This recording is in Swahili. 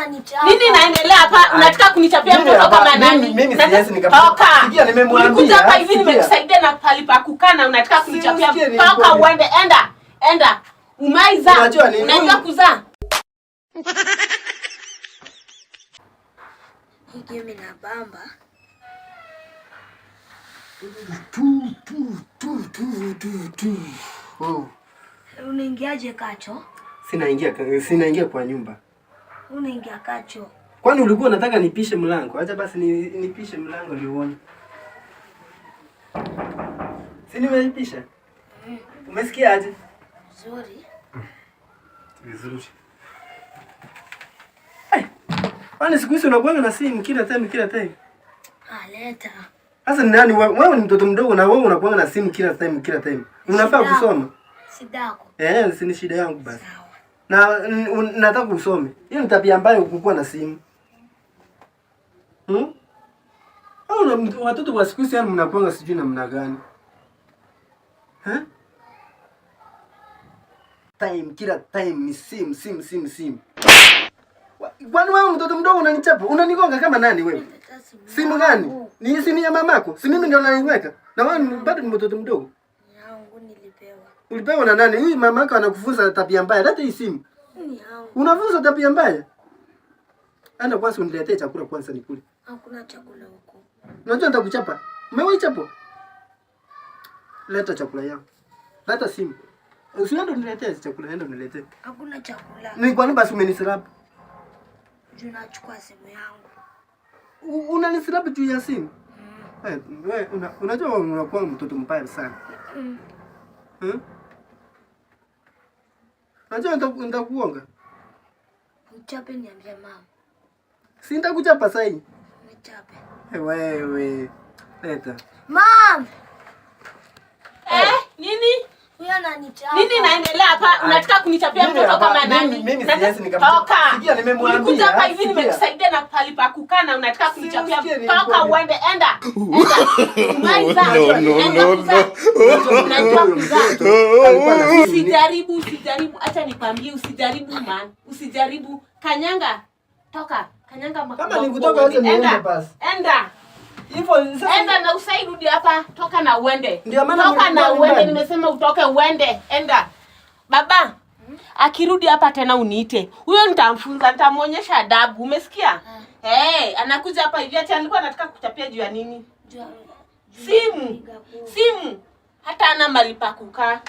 ananichapa. Nini inaendelea hapa? Unataka kunichapia Mimi mtoto hapa- kama nani? mimi Nani? siwezi nikamchapa. Toka. Sikia, nimemwambia, Nilikuja hapa hivi sikia. nimekusaidia na pali pa kukaa na unataka kunichapia. Siusikie Toka nilikwambia. uende, enda. Enda. Umaiza. Unajua nini? Unajua kuzaa? Hii game inabamba. Tu, tu, tu, tu, tu, tu. Oh. Unaingiaje kacho? Sinaingia kwa nyumba. Unaingia kacho. Kwani ulikuwa unataka nipishe mlango? Acha basi nipishe mlango ndio uone. Si nimeipisha? Umesikia aje? Nzuri. Vizuri. Ai. Kwani siku hizi unakuanga na simu kila time kila time? Ah, leta. Sasa ni nani wewe ni mtoto mdogo na wewe unakuanga na simu kila time kila time. Unafaa Shida. kusoma. Shida yako. Eh, si ni shida yangu basi. Sawa. Na nataka usome. Hiyo ni tabia mbaya kukuwa na simu. Hmm? Au watoto wa siku hizi yani mnakuanga sijui namna gani? Eh? Time kila time ni simu simu simu simu. Kwani wewe mtoto mdogo unanichapa? Unanigonga kama nani wewe? Leta simu. Simu gani? yangu. Ni simu ya mamako? Si mimi ndio naiweka. Na wewe bado ni mtoto mdogo. Yangu nilipewa. Ulipewa na nani? Huyu mamako anakufunza tabia mbaya. Leta hii simu. Ni yangu. Unafunza tabia mbaya. Enda kwanza uniletee chakula kwanza nikule. Hakuna chakula huko. Unajua nitakuchapa. Umewahi chapo? Leta chakula yangu. Leta simu. Usiende uniletee chakula, enda uniletee. Hakuna chakula. Ni kwa nini basi umenislap? Juu nachukua simu yangu. Unanislap juu ya simu? Eh, wewe unajua wewe unakuwa mtoto mbaya sana. Hmm? Unajua nitakuonga. Nichape niambie mama. Si nitakuchapa sasa hivi. Nichape. Eh, wewe. Leta. Mom! Eh, nini? Huyo ananichapa. Nini inaendelea hapa? Unataka kunichapia Mimi mtoto hapa- kama nani? mimi Nani? siwezi nikamchapa. Toka. Sikia, nimemwambia, Nilikuja hapa hivi sikia. nimekusaidia na pali pa kukaa na unataka kunichapia. Siusikie Toka nilikwambia. uende, enda. Enda. Umaiza. No, no, Unajua no, kuzaa? Unajua kuzaa? Alikuwa na simu. Usijaribu, usijaribu, acha nikwambie, usijaribu man. Usijaribu. Kanyanga. Toka. Kanyanga Kama makubwa. ni kutoka acha niende Enda. basi. Enda. Hivyo sasa Enda na usairudi hapa, toka na uende. Ndio maana toka na mlikuwa uende, nyumbani. nimesema utoke uende. Enda. Baba, akirudi hapa tena uniite. Huyo nitamfunza, nitamwonyesha adabu. Umesikia? Eh, anakuja hapa hivi ati alikuwa anataka kuchapia juu ya nini? Juu Simu. napiga kura. Simu. Hata ana mali pa kukaa.